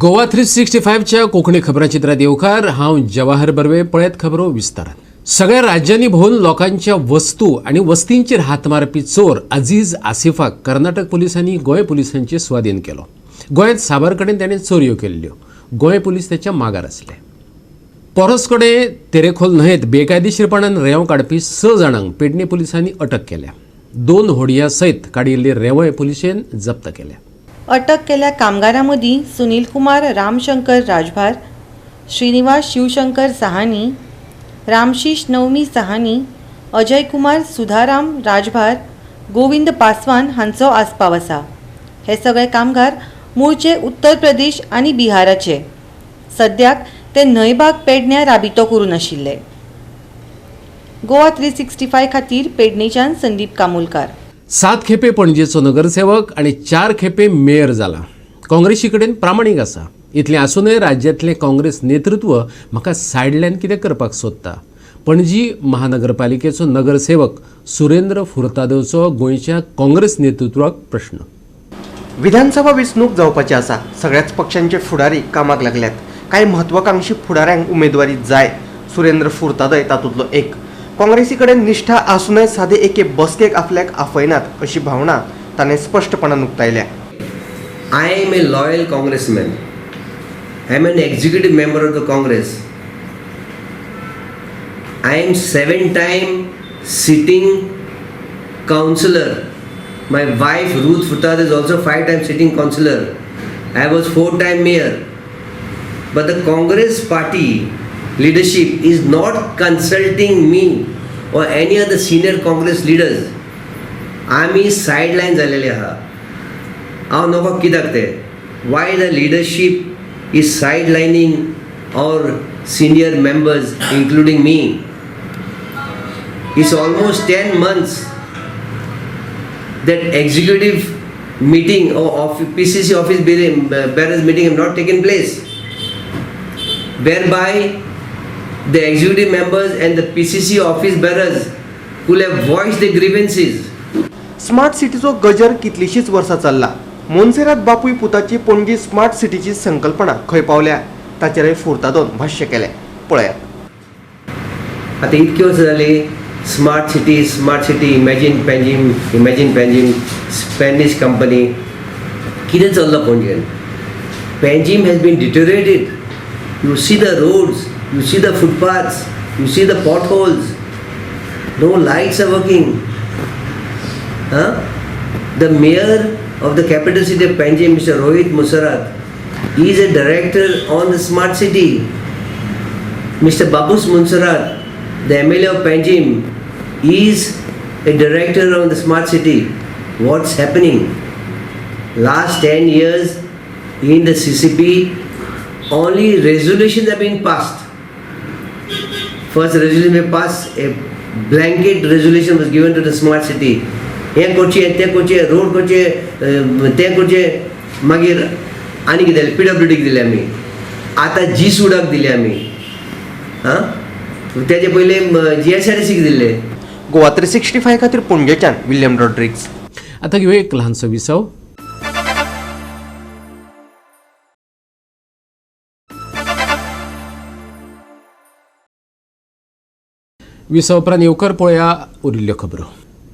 गोवा 365च्या कोंकणी खबरांचित्रात येवकार. हांव जवाहर बर्वे. पळयत खबरो विस्तारान. सगळ्या राज्यांनी भोंवन लोकांच्या वस्तू आनी वस्तींचेर हात मारपी चोर अजीज आसिफाक कर्नाटक पुलिसांनी गोंय पुलिसांचे स्वाधीन केलो. गोंयांत साबार कडेन ताणें चोरयो केल्ल्यो. गोंय पुलीस त्याच्या मागार आसले. पोरस कडेन तेरेखोल न्हंयेत बेकायदेशीरपणान रेंव काडपी 6 जाणांक पेडणे पुलिसांनी अटक केल्या. 2 होडयां सयत काडिल्ली रेंवय पुलिशेन जप्त केल्या. अटक केल्या कामगारां मदीं सुनील कुमार रामशंकर राजभार, श्रीनिवास शिवशंकर सहानी, रामशीश नवमी सहानी, अजय कुमार सुधाराम राजभार, गोविंद पासवान हांचो आस्पाव आसा. हे सगळे कामगार मूळचे उत्तर प्रदेश आनी बिहाराचे. सद्याक ते न्हंयबाग पेडण्यां राबितो करून आशिल्ले. गोवा 365 खातीर पेडणेच्यान संदीप कामुलकार. 7 खेपे पणजेचो नगरसेवक आनी 4 खेपे मेयर जाला. काँग्रेसी कडेन प्रामाणीक आसा. इतलें आसूनय राज्यांतलें काँग्रेस नेतृत्व म्हाका सायडलायन कितें करपाक सोदता. पणजी महानगरपालिकेचो नगरसेवक सुरेंद्र फुर्तादोचो गोंयच्या काँग्रेस नेतृत्वाक प्रश्न. विधानसभा वेंचणूक जावपाची आसा. सगळ्याच पक्षांचे फुडारी कामाक लागल्यात. कांय म्हत्वाकांक्षी फुडाऱ्यांक उमेदवारी जाय. सुरेंद्र फुर्तादय तातूंतलो एक. काँग्रेसी कडेन निश्ठा आसूनय सादे एके बसकेक आपल्याक आफयनात अशी भावना ताणें स्पश्टपणान उक्तायल्या. I am a loyal Congressman. I am an executive member of the Congress. I am 7-time sitting councillor. My wife Ruth Furtado is also 5-time sitting councillor. I was 4-time mayor. But the Congress party leadership is not consulting me or any other senior Congress leaders. आमी सायडलायन जालेले आहा. हांव नको कित्याक ते. Why the leadership is sidelining our senior members including me? It's almost 10 months that executive meeting or PCC office bearers meeting have not taken place, whereby the executive members and the PCC office bearers could have voiced their grievances. Smart सिटीचो गजर कितलीशीच वर्सां चल्ला. मोन्सेरात बापूय पुताची Panaji smart सिटीची संकल्पना खंय पावल्या ताचेरय फुर्तादोन भाश्य केलें. पळयात. आतां इतकी वर्सां जाली smart city, smart city, imagine Panjim, imagine Panjim, Spanish company. कितें चल्लां पणजेन? Panjim has been deteriorated. You see the roads, you see the footpaths, you see the potholes. No lights are working. Huh? The mayor of the capital city of Panjim, Mr. Rohit Monserrate, is a director on the smart city. Mr. Babus Monserrate, the MLA of Panjim, is a director on the smart city. What's happening? Last 10 years in the CCP, only resolutions have been passed. First resolution was passed, a blanket resolution was given to the smart city. हें करचें, तें करचें, road करचें, तें करचें. मागीर आनी कितें जालें? पीडब्ल्यूडीक दिलें आमी, आतां जी सुडाक दिले आमी. आं, तेजे पयलीं जीएसआरडीसीक दिल्ले. गोवा 365 खातीर पणजेच्यान विल्यम रॉड्रिग्स. आतां घेवया एक ल्हानसो विसव. विसव उपरांत येवकार पळया उरिल्ल्यो खबरो.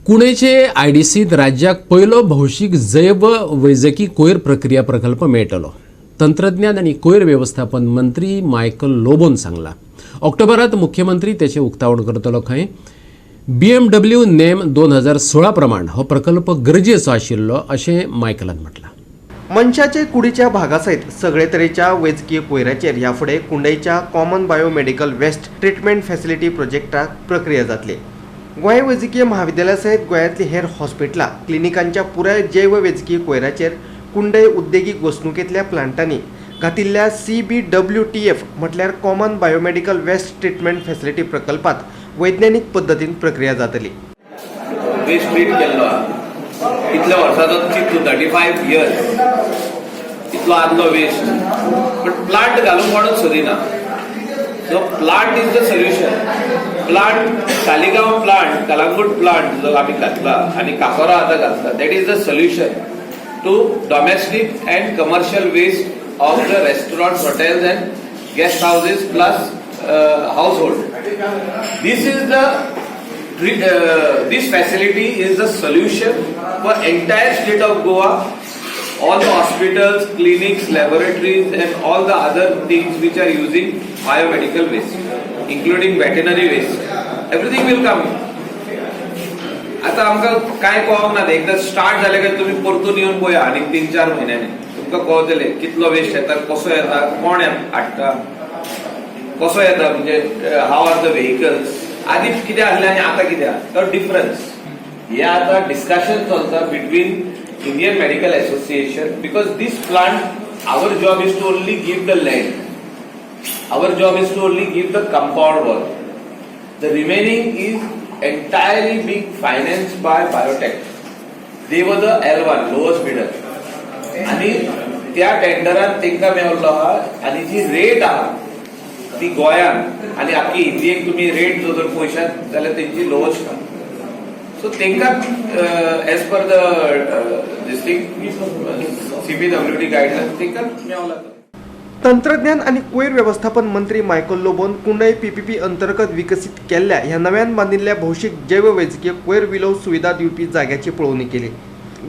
कुणेचे आयडीसींत राज्याक पयलो भौशीक जैव वैजकी कोयर प्रक्रिया प्रकल्प मेळटलो. तंत्रज्ञान आनी कोयर वेवस्थापन मंत्री मायकल लोबोन सांगला. ऑक्टोबरात मुख्यमंत्री तेचें उक्तावण करतलो खंय. BMW नेम 2016 प्रमाण हो प्रकल्प गरजेचो आशिल्लो अशें मायकलान म्हटलां. मनशाचे कुडीच्या भागा सयत सगळे तरेच्या वैजकीय कोयराचेर ह्या फुडें कुंडयच्या common biomedical waste treatment facility प्रोजेक्टाक प्रक्रिया जातली. गोंय वैजकीय म्हाविद्यालया सयत गोंयांतली हेर हॉस्पिटलां क्लिनिकांच्या पुराय जैव वैजकीय कोयराचेर कुंडय उद्देगीक वसणुकेंतल्या प्लांटांनी घातिल्ल्या CBWTF म्हटल्यार common biomedical waste treatment facility प्रकल्पात वैज्ञानिक पद्दतीन प्रक्रिया जातली. वेस्ट ट्रीट केल्लो आहा इतल्या वर्सांचो चिंतू, 35 इयर्स इतलो आदलो वेस्ट, बट प्लांट घालूंक कोणूच सोदिना. So plant is the solution. Plant Saligao plant, Calangute plant जो आमी घातला आनी काकोरा आतां घातला, that is the solution to domestic and commercial waste. of the restaurants, hotels and guest houses plus household. This is the this facility is the solution for entire state of Goa, all the hospitals, clinics, laboratories and all the other things which are using biomedical waste, including veterinary waste. Everything will come. आता आमकां काय कळोंक ना, एकदां start जालें काय तुमी परतून येवन पळया आनीक 3-4 म्हयन्यांनी, तुमकां कळतलें कितलो वेस्ट येता, कसो येता, कोण हाडटा, कसो येता, म्हणजे how are the vehicles. आदी कितें आसलें आनी आतां कितें आहा तो डिफरन्स. हे आतां डिस्कशन चलता between Indian Medical Association, because this plant, our job is to only give the land, our job is to only give the compound wall. The remaining is entirely being financed by Biotech. They were the L1, lowest bidder. आणि त्या टेंडरान तांकां मेवल्लो आहा आनी जी rate आहा ती गोंयान आनी आख्खी इंडियेक तुमी रेट जर पळयशात जाल्यार तेंची लोवस्ट आहा. सो तांकां as per the this thing CPWD guideline तांकां मेवला. तंत्रज्ञान आनी कोयर व्यवस्थापन मंत्री मायकल लोबोन कुंडय पीपीपी अंतर्गत विकसीत केल्ल्या ह्या नव्यान बांदिल्ल्या भौशीक जैव वैजकीय कोयर विलोव सुविधा दिवपी जाग्याची पळोवणी केली.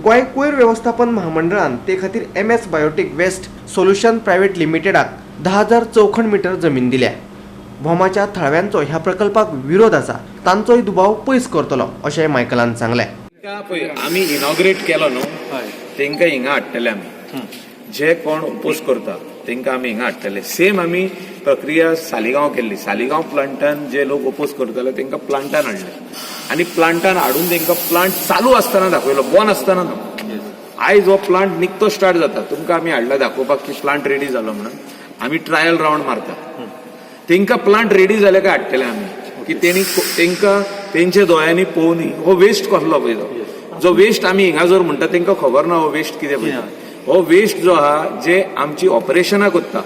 गोंय कोयर व्यवस्थापन महामंडळान ते खातीर MS Biotic waste solution private लिमिटेडाक 10,000 चौखण मिटर जमीन दिल्या. भोमाच्या थळाव्यांचो ह्या प्रकल्पाक विरोध आसा, तांचोय दुबाव पयस करतलो अशें मायकलान सांगलें. पळय, आमी इनॉग्रेट केलो न्हू, तांकां हिंगा हाडटले आमी. जे कोण ओपोज करता तांकां आमी हिंगा हाडटले. सेम आमी प्रक्रिया सालिगांव केल्ली. सालिगांव प्लांटान जे लोक ओपोज करताले तांकां प्लांटान हाडले आनी प्लांटान हाडून तांकां प्लांट चालू आसतना दाखयलो, बंद आसतना न्हू. आयज हो प्लांट निकतो स्टार्ट जाता. तुमकां आमी हाडला दाखोवपाक की प्लांट रेडी जालो म्हणून. आमी ट्रायल रावंड मारता. तांकां प्लांट रेडी जाले काय हाडटले आमी की तेणी तांकां तेंच्या दोळ्यांनी पळोवनी हो वेस्ट कसलो पळय तो. जो वेस्ट आमी हिंगा जर म्हणटा, तांकां खबर ना हो वेस्ट कितें पळय. हो वेस्ट जो आहा, जे आमची ऑपरेशनां करता,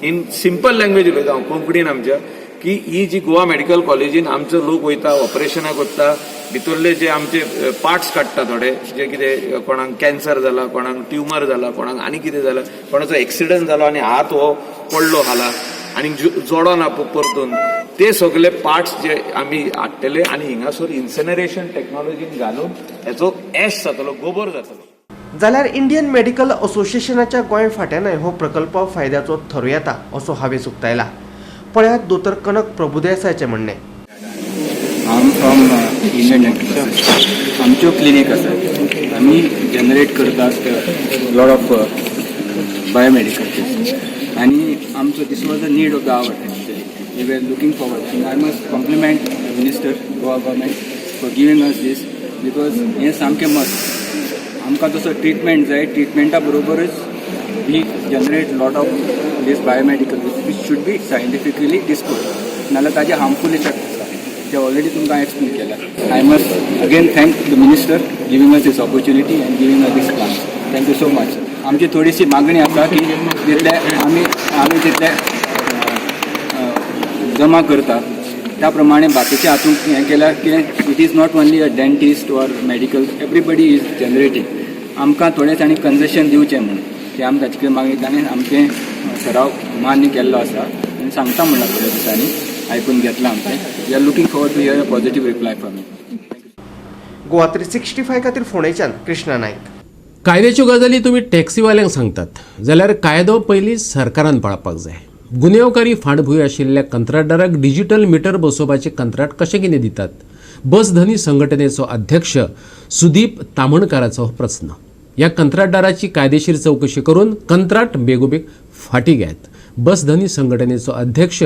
इन सिंपल लँग्वेज उलयता हांव कोंकणीन आमच्या, की ही जी गोवा मेडिकल कॉलेजीन आमचो लोक वयता, ऑपरेशनां करता, भितरले जे आमचे पार्ट्स काडटा थोडे, जे कितें कोणाक कॅन्सर जाला, कोणाक ट्युमर जाला, कोणाक आनी कितें जाला, कोणाचो एक्सिडंट जालो आनी हात हो पडलो खाला आनी जोडो ना परतून, ते सगळे पार्ट्स जे आमी हाडटले आनी हिंगासर इन्सिनरेशन टेक्नॉलॉजीन घालून हेचो एश जातलो, गोबर जातलो. जाल्यार इंडियन मेडिकल असोसिएशनाच्या गोंय फांट्यानय हो प्रकल्प फायद्याचो थारूं येता असो हावेस उक्तायला. पळयात दोतोर कनक प्रभुदेसायाचें म्हणणें. I am from Indian dental. आमच्यो क्लिनीक आसात, आमी जनरेट करतात लॉट ऑफ बायोमेडिकल टेस्ट आनी आमचो this was the need of the hour actually. We were looking forward and I must compliment minister, Goa government for giving us this, because हें सामकें मस्त. आमकां जसो ट्रिटमेंट जाय, ट्रिटमेंटा बरोबरच we generate lot of this biomedical which should be scientifically dispose, नाल्यार ताजे harmful effect आसा ते ऑलरेडी तुमकां एक्सप्लेन केल्या. I must again thank the minister giving us this opportunity and giving us this plan. Thank you so much. आमची थोडीशी मागणी आसा की जितले आमी जितले जमा करता त्या प्रमाणे बाकीचे हातूंत हें केल्यार की it is not only a dentist or medical, everybody is generating. आमकां थोडें तांणी कन्सेशन दिवचें म्हणून ते आमी ताचे कडेन मागीर ताणें आमचें ठराव मान्य केल्लो आसा आनी सांगता म्हणलां थोड्या दिसांनी. आयकून घेतलां आमचें. We are looking forward to hear a positive reply from you. Goa 365 खातीर फोंडेच्यान कृष्णा नायक. कायद्याच्यो गजाली तुमी टॅक्सीवाल्यांक सांगतात जाल्यार कायदो पयलीं सरकारान पाळपाक जाय. गुन्यांवकारी फाटभूंय आशिल्ल्या कंत्राटदाराक डिजिटल मिटर बसोवपाचें कंत्राट कशें कितें दितात? बस धनी संघटनेचो अध्यक्ष सुदीप तामणकाराचो हो प्रस्न. ह्या कंत्राटदाराची कायदेशीर चवकशी करून कंत्राट बेगोबेग फाटीं घेयात, बस धनी संघटनेचो अध्यक्ष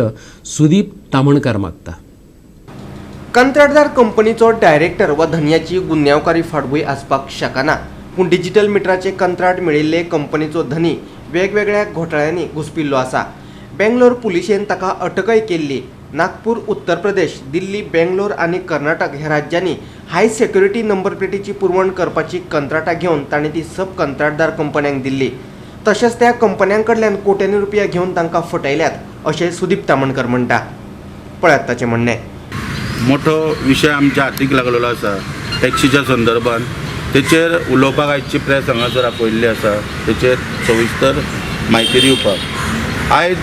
सुदीप तामणकार मागता. कंत्राटदार कंपनीचो डायरेक्टर वा धनयाची गुन्यांवकारी फाटभूंय आसपाक शकना, पूण डिजिटल मिटराचे कंत्राट मेळिल्ले कंपनीचो धनी वेगवेगळ्या घोटाळ्यांनी घुसपिल्लो आसा. बेंगलोर पुलिशेन ताका अटकय केल्ली. नागपूर, उत्तर प्रदेश, दिल्ली, बेंगलोर आनी कर्नाटक ह्या राज्यांनी हाय सेक्युरिटी नंबर प्लेटीची पुरवण करपाची कंत्राटां घेवन ताणें ती सब कंत्राटदार कंपन्यांक दिल्ली. तशेंच त्या कंपन्यां कडल्यान कोट्यांनी रुपया घेवन तांकां फटयल्यात अशें सुदीप तामणकर म्हणटा. पळयात ताचें म्हणणें. मोठो विशय आमच्या हातीक लागलेलो आसा टॅक्सीच्या संदर्भात. तेचेर उलोवपाक आयची प्रेस हांगासर आपयल्ली आसा. तेचेर सविस्तर म्हायती दिवपाक. आयज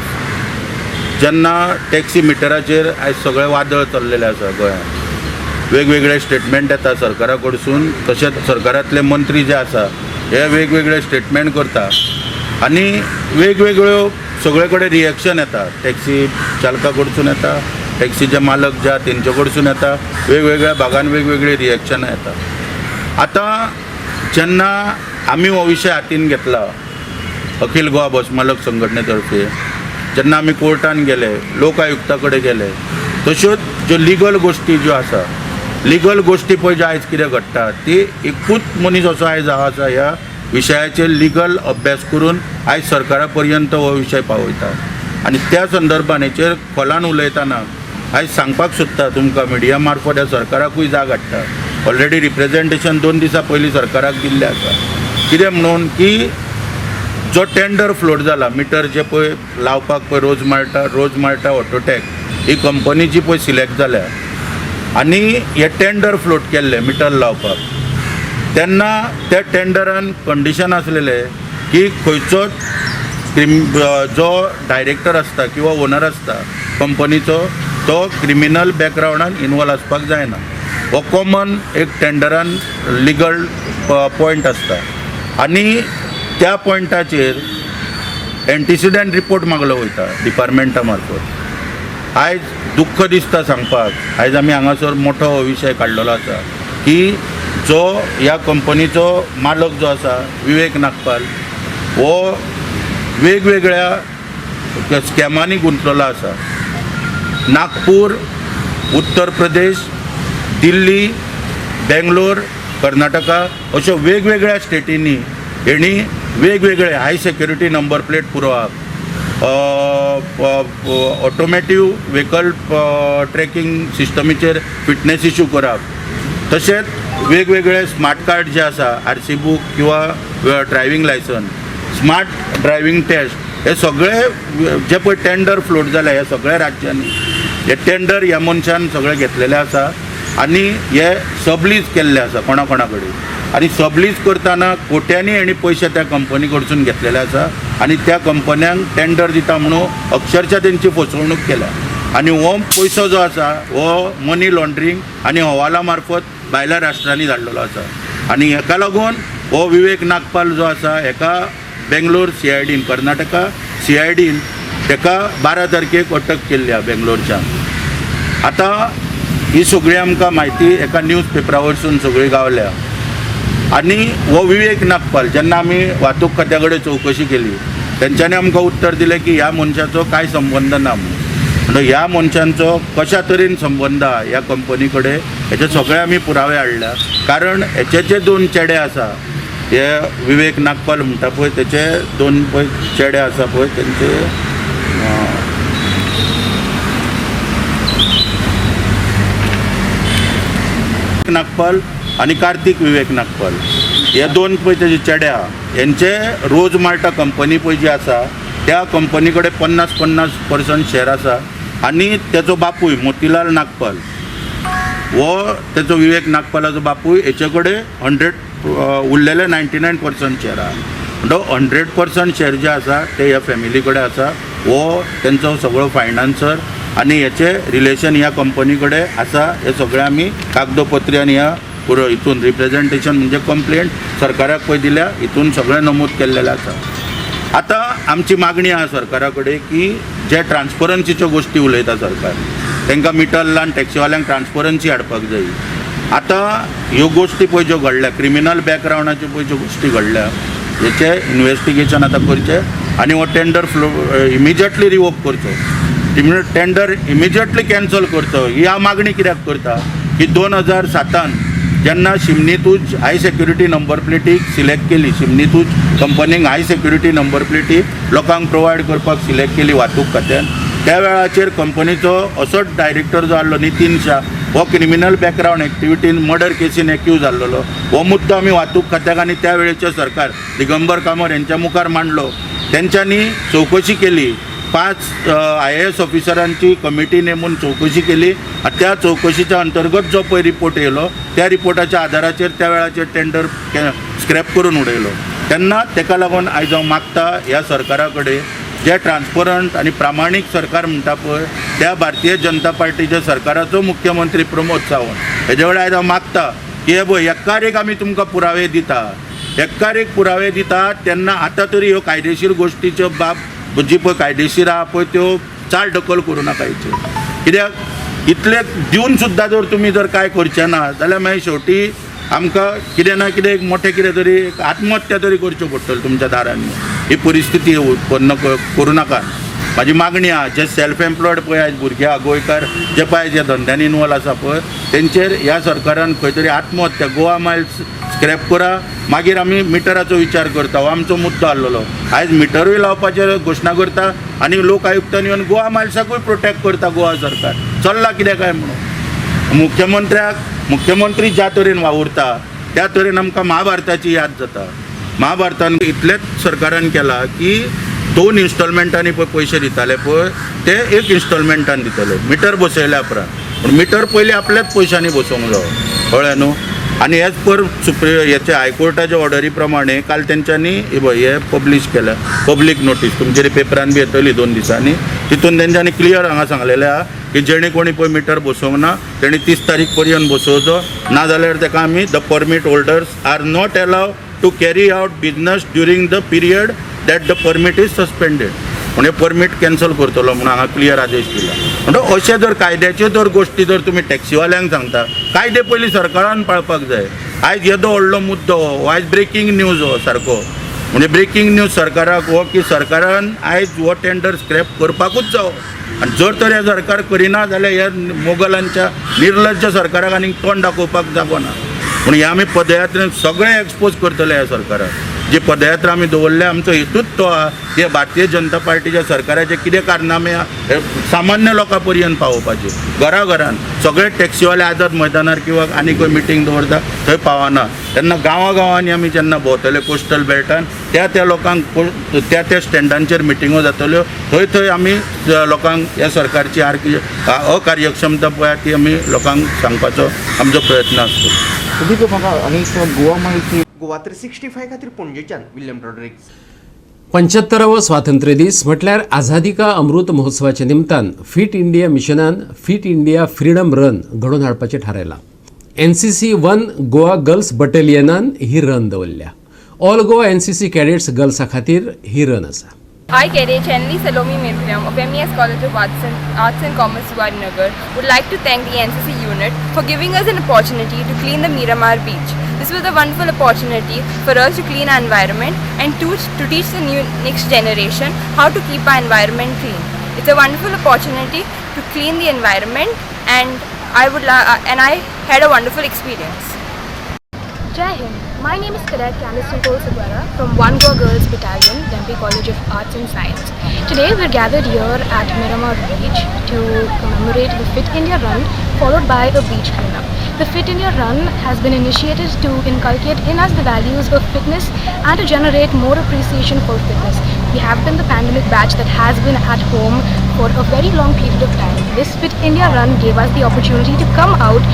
जेन्ना टॅक्सी मिटराचेर आयज सगळें वादळ चल्लेलें आसा गोंयांत, वेगवेगळे स्टेटमेंट येता सरकारा कडसून, तशेंच सरकारांतले मंत्री जे आसा हे वेगवेगळे स्टेटमेंट करता आनी वेगवेगळ्यो सगळे कडेन रिएक्शन येता. टॅक्सी चालका कडसून येता, टॅक्सीचे मालक जे आहा तेंचे कडसून येता, वेगवेगळ्या भागान वेगवेगळी रिएक्शनां येता. आतां जेन्ना आमी हो विशय हातीन घेतला अखिल गोवा बस मालक संघटने तर्फे, जेन्ना आमी कोर्टान गेले, लोक आयुक्ता कडेन गेले, तश्योच ज्यो लिगल गोश्टी ज्यो आसा, लिगल गोश्टी पळय ज्यो आयज कितें घडटा ती एकूच मनीस असो आयज आसा ह्या विशयाचेर लिगल अभ्यास करून आयज सरकारा पर्यंत हो विशय पावयता. आनी त्या संदर्भान हेचेर खोलान उलयतना आयज सांगपाक सोदता तुमकां मिडिया मार्फत ह्या सरकाराकूय जाग हाडटा. ऑलरेडी रिप्रेजेंटेशन 2 दिसां पयलीं सरकाराक दिल्लें आसा, कितें म्हणून की जो टेंडर फ्लोट जाला मिटर जे पळय लावपाक पळय रोज माल्टा ऑटोटॅक ही कंपनी जी पळय सिलेक्ट जाल्या आनी हे टेंडर फ्लोट केल्ले मिटर लावपाक, तेन्ना त्या टेंडरान कंडिशन आसलेलें की खंयचोच जो डायरेक्टर आसता किंवा ओनर आसता कंपनीचो तो क्रिमिनल बॅकग्रावंडान इनवॉल्व आसपाक जायना. हो कॉमन एक टेंडरान लिगल पॉयंट आसता आनी त्या पॉयंटाचेर एंटिसिडंट रिपोर्ट मागलो वयता डिपार्टमेंटा मार्फत. आयज दुख्ख दिसता सांगपाक, आयज आमी हांगासर मोठो हो विशय काडलेलो आसा की जो ह्या कंपनीचो मालक जो आसा विवेक नागपाल हो वेगवेगळ्या स्कॅमांनी गुंतलेलो आसा. नागपूर, उत्तर प्रदेश, दिल्ली, बेंगलोर, कर्नाटका अश्यो वेगवेगळ्या स्टेटींनी हेणी वेगवेगळे हाय सेक्युरिटी नंबर प्लेट पुरोवप, ऑटोमेटीव व्हेकल ट्रॅकिंग सिस्टमीचेर फिटनेस इशू करप, तशेंच वेगवेगळे स्मार्ट कार्ड जे आसा आरसी बूक किंवा driving licence, smart driving test, हे सगळे जे पळय टेंडर फ्लोट जाले ह्या सगळ्या राज्यांनी हे टेंडर ह्या मनशान सगळे घेतलेले आसा आनी हे सबलीज केल्ले आसा कोणा कोणा कडेन आनी सबलीज करतना कोट्यांनी हेणी पयशे त्या कंपनी कडसून घेतलेले आसा आनी त्या कंपन्यांक टेंडर दिता म्हणून अक्षरशा तेंची फसवणूक केल्या. आनी हो पयसो जो आसा हो मनी लॉन्ड्रींग आनी हवाला मार्फत भायल्या राष्ट्रांनी धाडलेलो आसा आनी हेका लागून हो विवेक नागपाल जो आसा हेका बेंगलोर CIDन, कर्नाटका CIDन तेका 12 तारखेक अटक केल्ली आहा बेंगलोरच्यान. आतां ही सगळी आमकां म्हायती एका न्यूज पेपरा वयरसून सगळी गावल्या. आनी हो विवेक नागपाल जेन्ना आमी वाहतूक खात्या कडेन चवकशी केली तेंच्यांनी आमकां उत्तर दिलें की ह्या मनशाचो कांय संबंद ना म्हणून. म्हणटकीर ह्या मनशांचो कशा तरेन संबंद आहा ह्या कंपनी कडेन हेचे सगळे आमी पुरावे हाडल्या, कारण हेचे जे 2 चेडे आसा, हे विवेक नागपाल म्हणटा पळय तेचे 2 पळय चेडे आसा पळय तेंचे नागपाल आनी कार्तीक विवेक नागपाल हे 2 पळय तेजे चेडे आहा, हेंचे रोज माल्टा कंपनी पळय जी आसा त्या कंपनी कडेन 50-50% शेअर आसा आनी तेचो बापूय मोतीलाल नागपाल हो तेचो विवेक नागपालाचो बापूय हेचे कडेन 100 उरलेले 99% शेअर आहा. म्हणटकीर 100% शेअर जे आसा ते ह्या फॅमिली कडेन आसा. हो तेंचो सगळो फायनान्सर आनी हेचे रिलेशन ह्या कंपनी कडेन आसा. हे सगळे आमी कागदोपत्री आनी ह्या पुरो हितून रिप्रेजेंटेशन म्हणजे कंप्लेंट सरकाराक पळय दिल्या, हितून सगळें नमूद केल्लेलें आसा. आतां आमची मागणी आहा सरकारा कडेन की जे ट्रान्सपरन्सीच्यो गोश्टी उलयता सरकार, तांकां मिटर लावन टॅक्सीवाल्यांक ट्रान्सपरन्सी हाडपाक जाय. आतां ह्यो गोश्टी पळय ज्यो घडल्या, क्रिमिनल बॅकग्रावंडाच्यो पळय ज्यो गोश्टी घडल्या हेचें इन्वेस्टिगेशन आतां करचें आनी हो टेंडर फ्लो इमिजिएटली रिवोक करचो, टेंडर इमिजिएटली कॅन्सल करचो. ही हांव मागणी कित्याक करता की 2007 जेन्ना शिमनीतूच हाय सेक्युरिटी नंबर प्लेटीक सिलेक्ट केली, शिमनीतूच कंपनीक हाय सेक्युरिटी नंबर प्लेटी लोकांक प्रोवायड करपाक सिलेक्ट केली वाहतूक खात्यान, त्या वेळाचेर कंपनीचो असोच डायरेक्टर जो आहलो नितीन शाह हो क्रिमिनल बॅकग्रावंड एक्टिविटीन मर्डर केसीन एक्यूज जाल्लो. हो मुद्दो आमी वाहतूक खात्याक आनी त्या वेळेचे सरकार दिगंबर कामत हेंच्या मुखार मांडलो. तेंच्यांनी चवकशी केली, 5 IAS ऑफिसरांची कमिटी नेमून चवकशी केली आनी त्या चवकशीच्या अंतर्गत जो पळय रिपोर्ट येयलो त्या रिपोर्टाच्या आदाराचेर त्या वेळाचेर टेंडर स्क्रॅप करून उडयलो. तेन्ना तेका लागून आयज हांव मागता ह्या सरकारा कडेन जे ट्रान्सपरंट आनी प्रामाणीक सरकार म्हणटा पळय त्या भारतीय जनता पार्टीच्या सरकाराचो मुख्यमंत्री प्रमोद सावंत हेजे कडेन आयज हांव मागता की हे पळय एकार एक आमी तुमकां पुरावे दिता, एकार एक पुरावे दिता, तेन्ना आतां तरी ह्यो कायदेशीर गोश्टीच्यो बाब जी पळय कायदेशीर आहा पळय त्यो चाल ढकल करूं नाका हेचेर. कित्याक इतले दिवन सुद्दां जर तुमी जर कांय करचें ना जाल्यार मागीर शेवटी आमकां कितें ना कितें एक मोठें कितें तरी एक आत्महत्या तरी करच्यो पडटल्यो तुमच्या दारांनी. ही परिस्थिती उत्पन्न करूं नाका. म्हाजी मागणी आहा जे सेल्फ एम्प्लॉयड पळय आयज भुरगे आहा गोंयकार जे पळय जे धंद्यांनी इनवॉल्व आसा पळय तेंचेर ह्या सरकारान खंय तरी आत्महत्या गोवा मायल्स स्क्रॅप करा, मागीर आमी मिटराचो विचार करता हो आमचो मुद्दो आहलोलो. आयज मिटरूय लावपाचेर घोशणा करता आनी लोक आयुक्तांनी येवन गोवा मायल्साकूय प्रोटेक्ट करता गोवा सरकार. चल्ला कितें काय म्हणून मुख्यमंत्री ज्या तरेन वावुरता त्या तरेन आमकां महाभारताची याद जाता. महाभारतान इतलेंच सरकारान केलां की 2 इन्स्टॉलमेंटांनी पळय पयशे दिताले पळय ते 1 इन्स्टॉलमेंटान दितले मिटर बसयल्या उपरांत. पूण मिटर पयलीं आपल्याच पयशांनी बसोवंक जावो, कळ्ळें न्हू. आनी एज पर सुप्रीम हेचे हायकोर्टाच्या ऑर्डरी प्रमाणे काल तेंच्यांनी हे पब्लीश केल्या पब्लीक नोटीस, तुमचे पेपरान बी येतली 2 दिसांनी. तितून तेंच्यांनी क्लियर हांगा सांगलेलें आहा की जेणे कोणी पळय मिटर बसोवंक ना तेणी 30 तारीख पर्यंत बसोवचो, ना जाल्यार तेका आमी the permit holders are not allowed to carry out business during the period that the permit is suspended. म्हणजे परमीट कॅन्सल करतलो म्हणून हांगा क्लियर आदेश दिला. म्हणटा अशे जर कायद्याच्यो जर गोश्टी जर तुमी टॅक्सीवाल्यांक सांगता, कायदे पयलीं सरकारान पाळपाक जाय. आयज येदो व्हडलो मुद्दो हो, आयज ब्रेकींग न्यूज हो सारको, म्हणजे ब्रेकींग न्यूज सरकाराक हो की सरकारान आयज हो टेंडर स्क्रॅप करपाकूच जावो. आनी जर तर हें सरकार करिना जाल्यार ह्या मोगलांच्या निर्लज्ज सरकाराक आनीक तोंड दाखोवपाक जागो ना. पूण हे आमी पदयात्रेन सगळें एक्सपोज करतले ह्या सरकाराक. जी पदयात्रा आमी दवरल्या आमचो हेतूच तो आहा की भारतीय जनता पार्टीच्या सरकाराचे कितें कारनामे आहा हे सामान्य लोकां पर्यंत पावोवपाचे. घरा घरान सगळे टॅक्सीवाले आझाद मैदानार किंवा आनी खंय मिटींग दवरता थंय पावना, तेन्ना गांवां गांवांनी आमी जेन्ना भोंवतले कोस्टल बेल्टान त्या त्या लोकांक त्या त्या स्टँडांचेर मिटिंगो जातल्यो, थंय थंय आमी लोकांक ह्या सरकारची अकार्यक्षमता पळय ती आमी लोकांक सांगपाचो आमचो प्रयत्न आसतलो. गोवा मायल्स गोवा 365 खातीर पणजेच्यान विल्यम रॉड्रिग्स. 75वो स्वातंत्र्य दीस म्हटल्यार आझादी का अमृत महोत्सवाच्या निमतान फिट इंडिया मिशनान फिट इंडिया फ्रीडम रन घडोवन हाडपाचें थारायलां. एनसीसी 1 गोवा गर्ल्स बटालियनान ही रन दवरल्या. ऑल गोवा एनसीसी कॅडेट्स गर्ल्सा खातीर ही रन आसा. I, Cadet Chenli Salomi Mirkram of MES College of Arts and Commerce, Zuarinagar, would like to thank the NCC unit for giving us an opportunity to clean the Miramar beach. This was a wonderful opportunity for us to clean our environment and to teach the new next generation how to keep our environment clean. It's a wonderful opportunity to clean the environment, and I had a wonderful experience. Jai Hind. My name is Cadet Candice Nicole Saguera from One Goa Girls Battalion, Dhempe College of Arts and Science. Today we're gathered here at Miramar Beach to commemorate the Fit India Run, followed by a beach cleanup. The Fit India Run has been initiated to inculcate in us the values of fitness and to generate more appreciation for fitness. We have been the pandemic batch that has been at home for a very long period of time. This Fit India Run gave us the opportunity to come out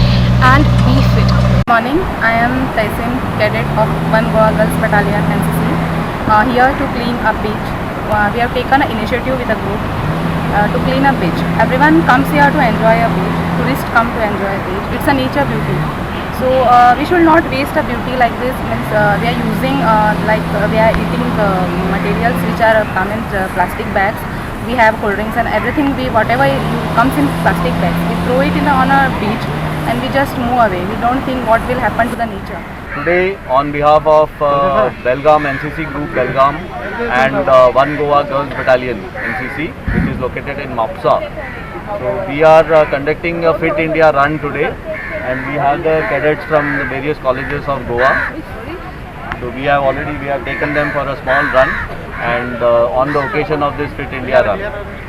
and be fit. Good morning, I am Taisin, cadet of One Goa Girls Battalion NCC, here to clean a beach. We have taken an initiative with a group to clean a beach. Everyone comes here to enjoy a beach. Tourists come to enjoy a beach. It's a nature beauty. So we should not waste a beauty like this. Means we are using we are eating materials which are come in plastic bags. We have cold drinks and everything. We whatever comes in plastic bags, we throw it in on a beach and we just move away. We don't think what will happen to the nature. Today, on behalf of Belgaum NCC Group Belgaum and One Goa Girls Battalion NCC, which is located in Mapsa. So we are conducting a Fit India Run today, and we have the cadets from the various colleges of Goa. So we have taken them for a small run, and on the occasion of this Fit India Run.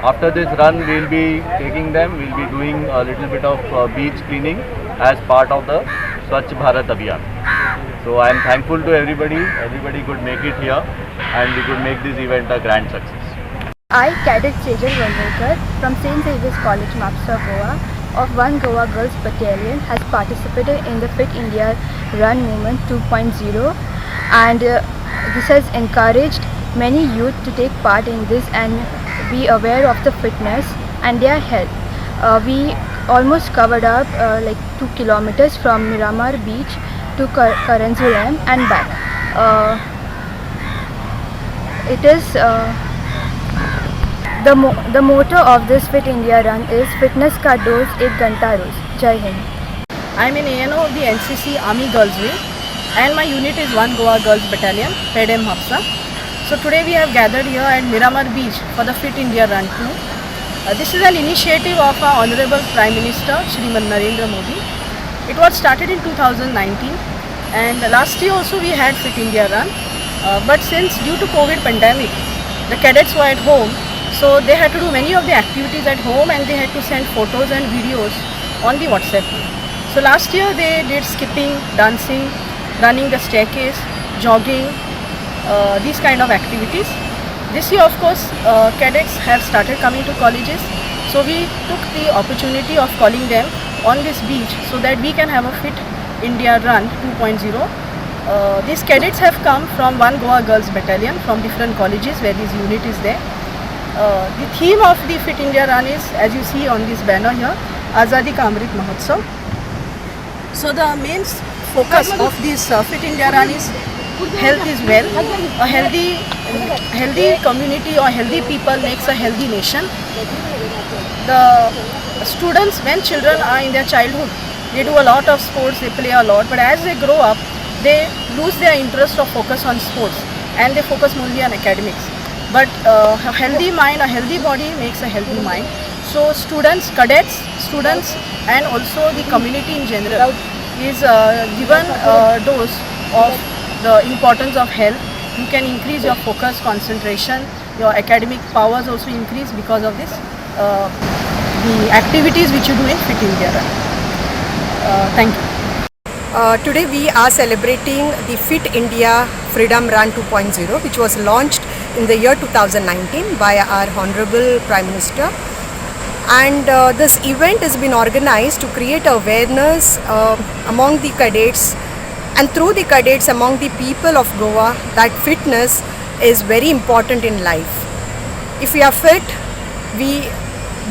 After this run, we will be taking them, we will be doing a little bit of beach cleaning as part of the Swachh Bharat Abhiyan. So I am thankful to everybody, everybody could make it here and we could make this event a grand success. I, Cadet Sejal Valvalkar from St. Xavier's College, Mapsa, Goa of One Goa Girls Battalion has participated in the Fit India Run Movement 2.0, and This has encouraged many youth to take part in this and be aware of the fitness and their health. We almost covered up like 2 kilometers from Miramar Beach to Caranzalem and back. It is the motto of this Fit India Run is Fitness ka dose ek ghanta roz. Jai Hind. I am an ANO of the NCC Army Girls Wing and my unit is 1 Goa Girls Battalion, Pedem Mapsa. So today we have gathered here at Miramar Beach for the Fit India Run 2. This is an initiative of our Honorable Prime Minister Shriman Narendra Modi. It was started in 2019 and last year also we had Fit India Run. But since due to COVID pandemic, the cadets were at home, so they had to do many of the activities at home and they had to send photos and videos on the WhatsApp group. So last year they did skipping, dancing, running the staircase, jogging, these kind of activities. This year, of course, cadets have started coming to colleges, so we took the opportunity of calling them on this beach so that we can have a Fit India Run 2.0. These cadets have come from 1 Goa Girls Battalion from different colleges where this unit is there. The theme of the Fit India Run is, as you see on this banner here, Azadi Ka Amrit Mahotsav. So the main focus of this Fit India Run is health is wealth. A healthy community or healthy people makes a healthy nation. The students, when children are in their childhood, they do a lot of sports, they play a lot, but as they grow up, they lose their interest or focus on sports and they focus only on academics. But a healthy mind, a healthy body makes a healthy mind. So students, cadets, students and also the community in general is given a dose of the importance of health. You can increase your focus, concentration, your academic powers also increase because of this, the activities which you do in Fit India Run. Thank you. Today we are celebrating the Fit India Freedom Run 2.0, which was launched in the year 2019 by our Honorable Prime Minister. And this event has been organized to create awareness among the cadets and through the cadets among the people of Goa that fitness is very important in life. If we are fit, we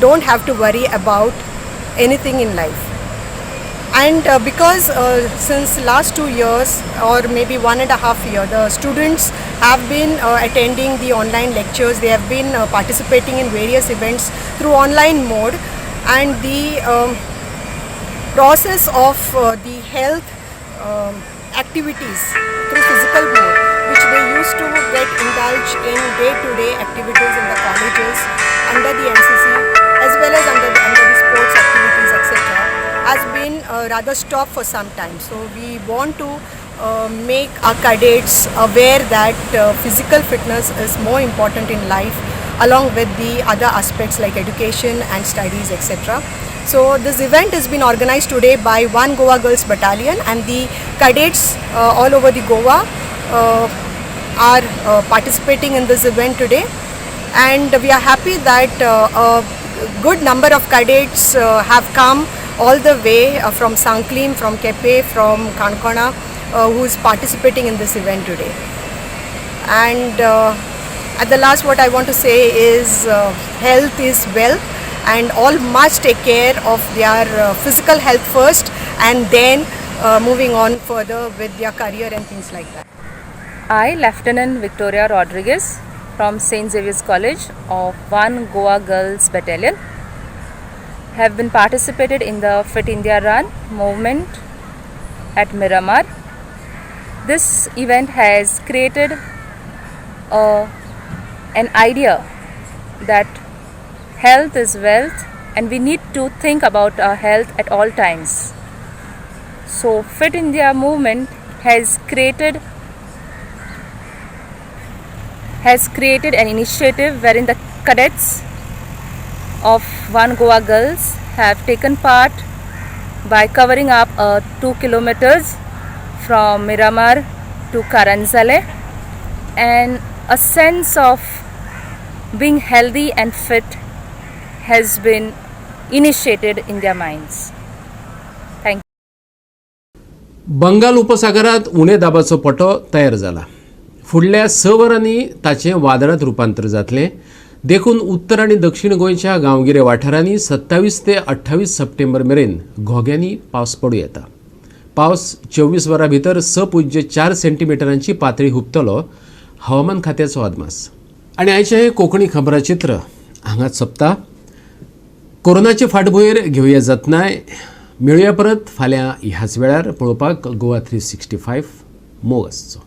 don't have to worry about anything in life. And because since last 2 years or maybe 1.5 year, the students have been attending the online lectures, they have been participating in various events through online mode, and the process of the health activities through physical mode, which they used to get indulged in day-to-day activities in the colleges under the NCC as well as under the sports activities, etc., has been rather stopped for some time. So we want to make our cadets aware that physical fitness is more important in life along with the other aspects like education and studies, etc. So this event has been organized today by 1 Goa Girls Battalion, and the cadets all over the Goa are participating in this event today. And we are happy that a good number of cadets have come all the way from Sanklim, from Kepe, from Kankona, who is participating in this event today. And at the last, what I want to say is health is wealth, and all must take care of their physical health first and then moving on further with their career and things like that. I, Lieutenant Victoria Rodriguez from St. Xavier's College of 1 Goa Girls Battalion, have been participated in the Fit India Run movement at Miramar. This event has created an idea that health is wealth and we need to think about our health at all times. So Fit India movement has created an initiative wherein the cadets of 1 Goa Girls have taken part by covering up 2 kilometers from Miramar to Karanzale, and a sense of being healthy and fit has been initiated in their minds. Thank you. Bengal उपसागरात उणे दाबाचो पटो तयार जाला. फुडल्या 6 वरांनी ताचें वादळांत रुपांतर जातलें. देखून उत्तर आनी दक्षिण गोंयच्या गांवगिऱ्या वाठारांनी 27 ते 28 सप्टेंबर मेरेन घोग्यांनी पावस पडूं येता. पावस 24 वरां भितर 6.4 सेंटीमिटरांची पातळी हुपतलो, हवामान खात्याचो अदमास. आनी आयचें हें कोंकणी खबराचित्र हांगाच सोंपता. कोरोनाचे फाटभुंयेर घेवया जतनाय. मेळुया परत फाल्यां ह्याच वेळार पळोवपाक गोवा 365. मोग आसचो.